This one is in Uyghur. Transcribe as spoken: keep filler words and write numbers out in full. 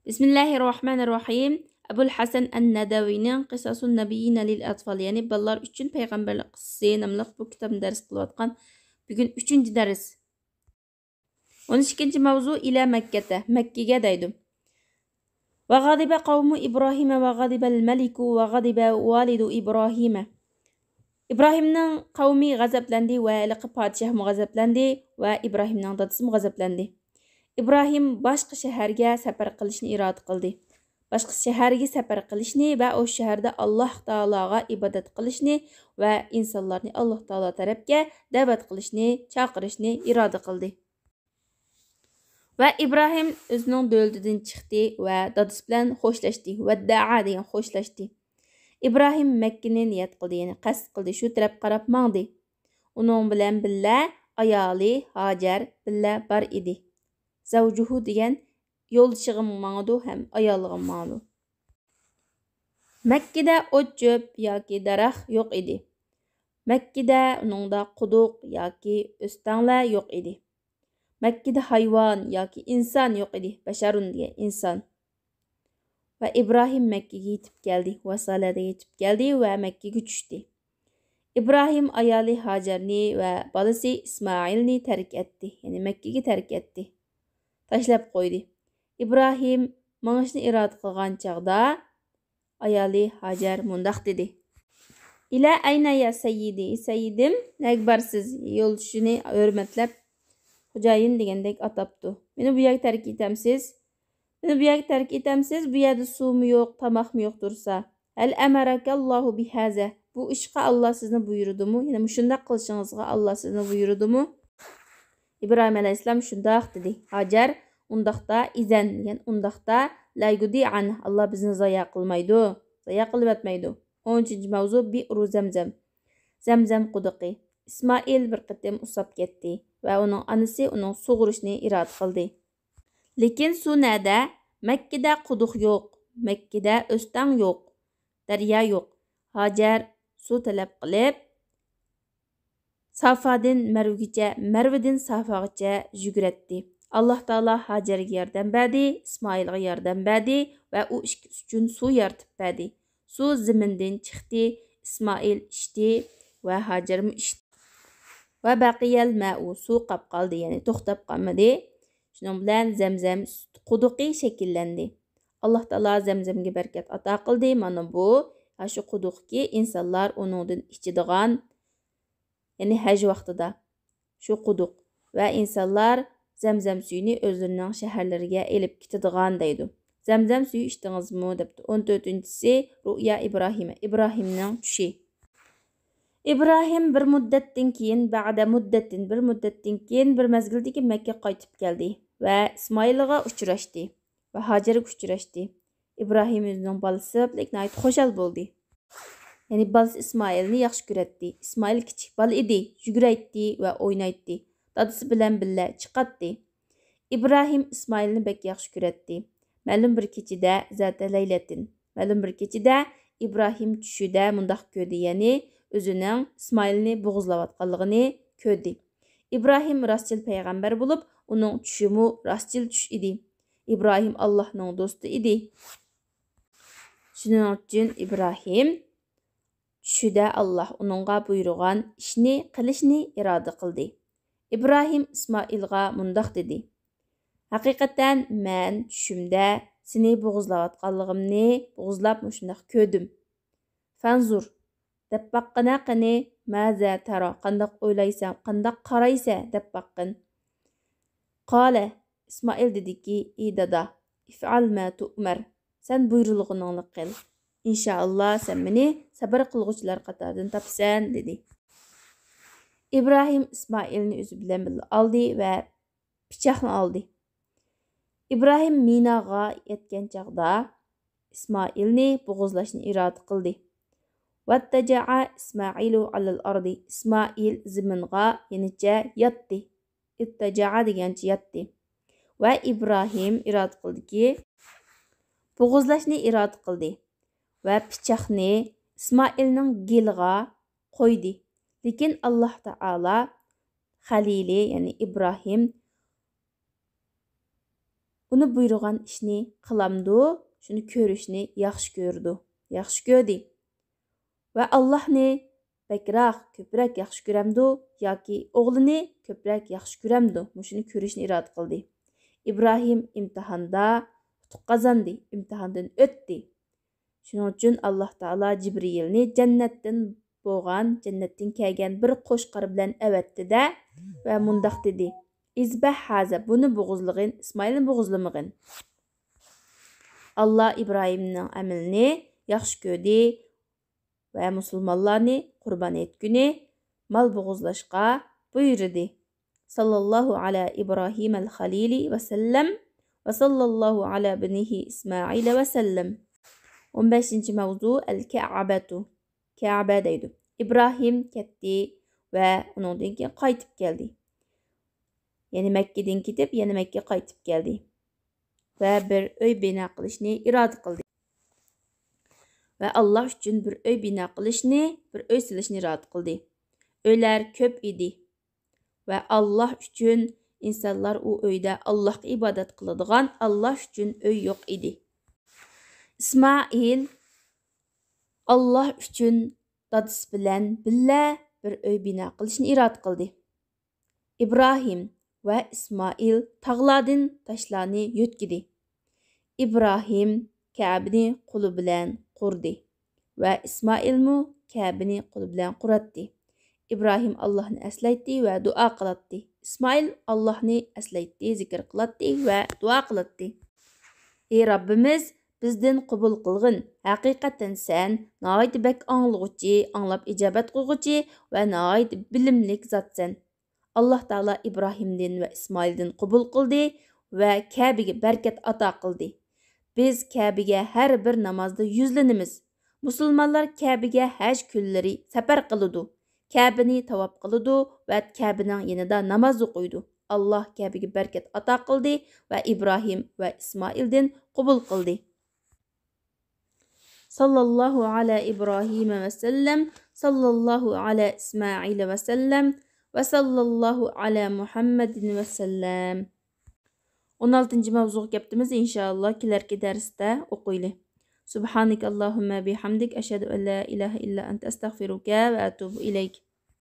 بىسمىللاھىرراھمانىرراھىم. ئەبۇل ھەسەن ئەن نەدەۋىنىڭ قىساسۇن نەبىييىنە لىل ئەتفال، يەنى بالىلار ئۈچۈن پەيغەمبەرلەر قىسسىسى ناملىق بۇ كىتابنى دەرس قىلىۋاتقان بۈگۈن ئۈچىنچى دەرس. ئون ئىككىنچى ماۋزۇ، ئىلە مەككەتە، مەككىگە دەيدۇ. ۋەغەدىبە قەۋمۇ ئىبراھىمە ۋەغەدىبەل مەلىكۇ ۋەغەدىبە ۋالىدۇ ئىبراھىمە. ئىبراھىمنىڭ قەۋمى غەزەپلەندى ۋە ھېلىقى پادىشاھمۇ غەزەپلەندى ۋە ئىبراھىمنىڭ دادىسىمۇ غەزەپلەندى. ئىبراھىم باشقا شەھەرگە سەپەر قىلىشنى ئىرادە قىلدى. باشقا شەھەرگە سەپەر قىلىشنى ۋە ئۇ شەھەردە ئاللاھ تائالاغا ئىبادەت قىلىشنى ۋە ئىنسانلارنى ئاللاھ تائالا تەرەپكە دەۋەت قىلىشنى، چاقىرىشنى ئىرادە قىلدى. ۋە ئىبراھىم ئۆزىنىڭ دۆلىتىدىن چىقتى ۋە دادىسى بىلەن خوشلاشتى. ۋەددەئا دېگەن خوشلاشتى. ئىبراھىم مەككىنى نىيەت قىلدى، يەنى قەست قىلدى، شۇ تەرەپ قاراپ ماڭدى. ئۇنىڭ بىلەن بىللە ئايالى ھاجەر بىللە بار ئىدى. زەۋجۇھۇ دېگەن يولدىشىغا ماڭىدۇ ھەم ئايالىغا ماڭىدۇ. مەككىدە ئوت-چۆپ ياكى دەرەخ يوق ئىدى. مەككىدە ئۇنىڭدا قۇدۇق ياكى ئۆستەڭلەر يوق ئىدى. مەككىدە ھايۋان ياكى ئىنسان يوق ئىدى. بەشەرۇن دېگەن ئىنسان. ۋە ئىبراھىم مەككىگە يېتىپ كەلدى. ۋاسالەدە يېتىپ كەلدى ۋە مەككىگە چۈشتى. ئىبراھىم ئايالى ھاجەرنى ۋە بالىسى ئىسمائىلنى تەرك ئەتتى. يەنى مەككىگە تەرك ئەتتى. تاشلاپ قويدى. ئىبراھىم مېڭىشنى ئىرادە قىلغان چاغدا ئايالى ھاجەر مۇنداق دېدى. ئىلە ئەينە يا سەييىدى، سەييىدىم، نەگە بارسىز؟ يولدىشىنى ھۆرمەتلەپ خوجايىن دېگەندەك ئاتاپتۇ. مېنى بۇ يەرگە تەرك ئېتەمسىز؟ مېنى بۇ يەرگە تەرك ئېتەمسىز؟ بۇ يەردە سۇمۇ يوق، تاماقمۇ يوق تۇرسا. ھەل ئەمەرەكەللاھۇ بىھازا، بۇ ئىشقا ئاللا سىزنى بۇيرۇدىمۇ؟ يەنى مۇشۇنداق قىلىشىڭىزغا ئاللا سىزنى بۇيرۇدىمۇ؟ ئىبراھىم ئەلەيھىسسالام شۇنداق دېدى. ھاجەر ئۇنداقتا، ئىزەن دېگەن ئۇنداقتا، لا يۇدىئەن، ئاللا بىزنى زايا قىلمايدۇ، زايا قىلىۋەتمەيدۇ. ئون ئۈچىنچى ماۋزۇ، بىئرۇ زەمزەم، زەمزەم قۇدۇقى. ئىسمائىل بىر قېتىم ئۇسساپ كەتتى ۋە ئۇنىڭ ئانىسى ئۇنىڭ سۇغۇرۇشنى ئىرادە قىلدى. لېكىن سۇ نەدە؟ مەككىدە قۇدۇق يوق، مەككىدە ئۆستەڭ يوق، دەريا يوق. ھاجەر سۇ تەلەپ قىلىپ، سافادىن مەرۋىگىچە، مەرۋىدىن سافاغىچە يۈگۈرەتتى. ئاللا تائالا ھاجەرگە ياردەم بەردى، ئىسمائىلغا ياردەم بەردى ۋە ئۇ ئىككىسى ئۈچۈن سۇ يارىتىپ بەردى. سۇ زېمىندىن چىقتى، ئىسمائىل ئىچتى ۋە ھاجەرمۇ ئىچتى. ۋە بەقىيەل مەئۇ، سۇ قاپ قالدى، يەنى توختاپ قالمىدى. شۇنىڭ بىلەن زەمزەم قۇدۇقى شەكىللەندى. ئاللا تائالا زەمزەمگە بەرىكەت ئاتا قىلدى. مانا بۇ، ھە، شۇ قۇدۇقكى ئىنسانلار ئۇنىڭدىن ئىچىدىغان، يەنى ھەج ۋاقتىدا شۇ قۇدۇق ۋە ئىنسانلار زەمزەم سۈيىنى ئۆزلىرىنىڭ شەھەرلىرىگە ئېلىپ كېتىدىغان دەيدۇ. زەمزەم سۈيى ئىچتىڭىزمۇ؟ دەپتۇ. ئون تۆتىنچىسى، رۇئيا ئىبراھىم، ئىبراھىمنىڭ چۈشى. ئىبراھىم بىر مۇددەتتىن كېيىن، بەئدە مۇددەتىن، بىر مۇددەتتىن كېيىن، بىر مەزگىلدىن كېيىن مەككىگە قايتىپ كەلدى ۋە ئىسمائىلغا ئۇچراشتى ۋە ھاجەرگە ئۇچراشتى. ئىبراھىم ئۆزىنىڭ بالىسى سەۋەبلىك ناھايىتى خۇشال بولدى. يەنى بالىسى ئىسمائىلنى ياخشى كۆرەتتى. ئىسمائىل كىچىك بالا ئىدى، يۈگۈرەيتتى ۋە ئوينايتتى. دادىسى بىلەن بىللە چىقاتتى. ئىبراھىم ئىسمائىلنى بەك ياخشى كۆرەتتى. مەلۇم بىر كېچىدە، زاتە لەيلەتىن، مەلۇم بىر كېچىدە ئىبراھىم چۈشىدە مۇنداق كۆردى، يەنى ئۆزىنىڭ ئىسمائىلنى بوغۇزلاۋاتقانلىقىنى كۆردى. ئىبراھىم راستچىل پەيغەمبەر بولۇپ، ئۇنىڭ چۈشىمۇ راستچىل چۈش ئىدى. ئىبراھىم ئاللاھنىڭ دوستى ئىدى. شۇنىڭ ئۈچۈن ئىبراھىم چۈشىدە ئاللاھ ئۇنىڭغا بۇيرۇغان ئىشنى قىلىشنى ئىرادە قىلدى. ئىبراھىم ئىسمائىلغا مۇنداق دېدى: ھەقىقەتەن مەن چۈشۈمدە سېنى بوغۇزلاۋاتقانلىقىمنى، بوغۇزلاپ مۇشۇنداق كۆردۈم. فانزۇر، دەپ باققىنە قېنى، مازا تارا، قانداق ئويلايسەن، قانداق قارايسەن، دەپ باققىن. قالە، ئىسمائىل دېدىكى، ئى دادا، ئىفئال ما تۇئمەر، سەن بۇيرۇلغىنىڭنى قىل. ئىنشائاللا، سەن مېنى سەبرى قىلغۇچىلار قاتارىدىن تاپىسەن، دېدى. ئىبراھىم ئىسمائىلنى ئۆزى بىلەن بىللە ئالدى ۋە پىچاقنى ئالدى. ئىبراھىم مىناغا يەتكەن چاغدا ئىسمائىلنى بوغۇزلاشنى ئىرادە قىلدى. ۋەتتەجەئە ئىسمائىلۇ ئەلەل ئەردى، ئىسمائىل زېمىنغا يېنىچە ياتتى. ئىتتەجەئە دېگەنچە ياتتى. ۋە ئىبراھىم ئىرادە قىلدىكى، بوغۇزلاشنى ئىرادە قىلدى ۋە پىچاقنى ئىسمائىلنىڭ گېلىغا قويدى. لېكىن ئاللاھ تائالا خەلىلى، يەنى ئىبراھىم ئۇنى بۇيرۇغان ئىشنى قىلامدۇ، شۇنى كۆرۈشنى ياخشى كۆرىدۇ، ياخشى كۆردى. ۋە ئاللاھنى بەكرەك، كۆپرەك ياخشى كۆرەمدۇ ياكى ئوغلىنى كۆپرەك ياخشى كۆرەمدۇ؟ مۇشۇنى كۆرۈشنى ئىرادە قىلدى. ئىبراھىم ئىمتىھاندا ئۇتۇق قازاندى، ئىمتىھاندىن ئۆتتى. شۇنىڭ ئۈچۈن ئاللاھ تائالا جىبرىئىلنى جەننەتتىن بولغان، جەننەتتىن كەلگەن بىر قوچقار بىلەن ئەۋەتتى-دە، ۋە مۇنداق دېدى: «ئىزبەھ ھازا، بۇنى بوغۇزلىغىن، ئىسمائىلنى بوغۇزلىمىغىن.» ئاللاھ ئىبراھىمنىڭ ئەمىلىنى ياخشى كۆردى ۋە مۇسۇلمانلارنى قۇربان ئېيت كۈنى مال بوغۇزلاشقا بۇيرۇدى. ساللاللاھۇ ئەلا ئىبراھىمەل خەلىلى ۋەسەللەم ۋە ساللاللاھۇ ئەلا بىنىھى ئىسمائىل ۋەسەللەم. ئون بەشىنچى مەۋزۇ، ئەل كەئبەتۇ، كەبە دەيدۇ. ئىبراھىم كەتتى ۋە ئۇنىڭدىن كېيىن قايتىپ كەلدى. يەنى مەككىدىن كېتىپ، يەنە مەككە قايتىپ كەلدى. ۋە بىر ئۆي بىنا قىلىشنى ئىرادە قىلدى. ۋە ئاللاھ ئۈچۈن بىر ئۆي بىنا قىلىشنى، بىر ئۆي سېلىشنى ئىرادە قىلدى. ئۆيلەر كۆپ ئىدى. ۋە ئاللاھ ئۈچۈن، ئىنسانلار ئۇ ئۆيدە ئاللاھقا ئىبادەت قىلىدىغان، ئاللاھ ئۈچۈن ئۆي يوق ئىدى. ئىسمائىل ئاللاھ ئۈچۈن دادىسى بىلەن بىللە بىر ئۆي بىنا قىلىشنى ئىرادە قىلدى. ئىبراھىم ۋە ئىسمائىل تاغلاردىن تاشلارنى يۆتكىدى. ئىبراھىم كەبىنى قولى بىلەن قۇردى ۋە ئىسمائىلمۇ كەبىنى قولى بىلەن قۇراتتى. ئىبراھىم ئاللاھنى ئەسلەيتتى ۋە دۇئا قىلاتتى. ئىسمائىل ئاللاھنى ئەسلەيتتى، زىكىر قىلاتتى ۋە دۇئا قىلاتتى. ئى رەببىمىز، بىزدىن قوبۇل قىلغىن. ھەقىقەتەن سەن ناھايىتى بەك ئاڭلىغۇچى، ئاڭلاپ ئىجابەت قىلغۇچى ۋە ناھايىتى بىلىملىك زاتسەن. ئاللاھ تائالا ئىبراھىمدىن ۋە ئىسمائىلدىن قوبۇل قىلدى ۋە كەبىگە بەرىكەت ئاتا قىلدى. بىز كەبىگە ھەر بىر نامازدا يۈزلىنىمىز. مۇسۇلمانلار كەبىگە ھەج كۈنلىرى سەپەر قىلىدۇ، كەبىنى تاۋاپ قىلىدۇ ۋە كەبىنىڭ يېنىدا ناماز ئوقۇيدۇ. ئاللاھ كەبىگە بەرىكەت ئاتا قىلدى ۋە ئىبراھىم ۋە ئىسمائىلدىن قوبۇل قىلدى. ساللاللاھۇ ئەلا ئىبراھىم ۋەسەللەم، ساللاللاھۇ ئەلا ئىسمائىل ۋەسەللەم ۋە ساللاللاھۇ ئەلا مۇھەممەدىن ۋەسەللەم. ئون ئالتىنچى مەۋزۇغا كەپتىمىز، ئىنشائاللا، كېلەركى دەرستە ئوقۇيلى. سۇبھانەكەللاھۇممە بىھەمدىك، ئەشھەدۇ ئەللا ئىلاھە ئىللا ئەنتە، ئەستەغفىرۇكە ۋە ئەتۇبۇ ئىلەيك.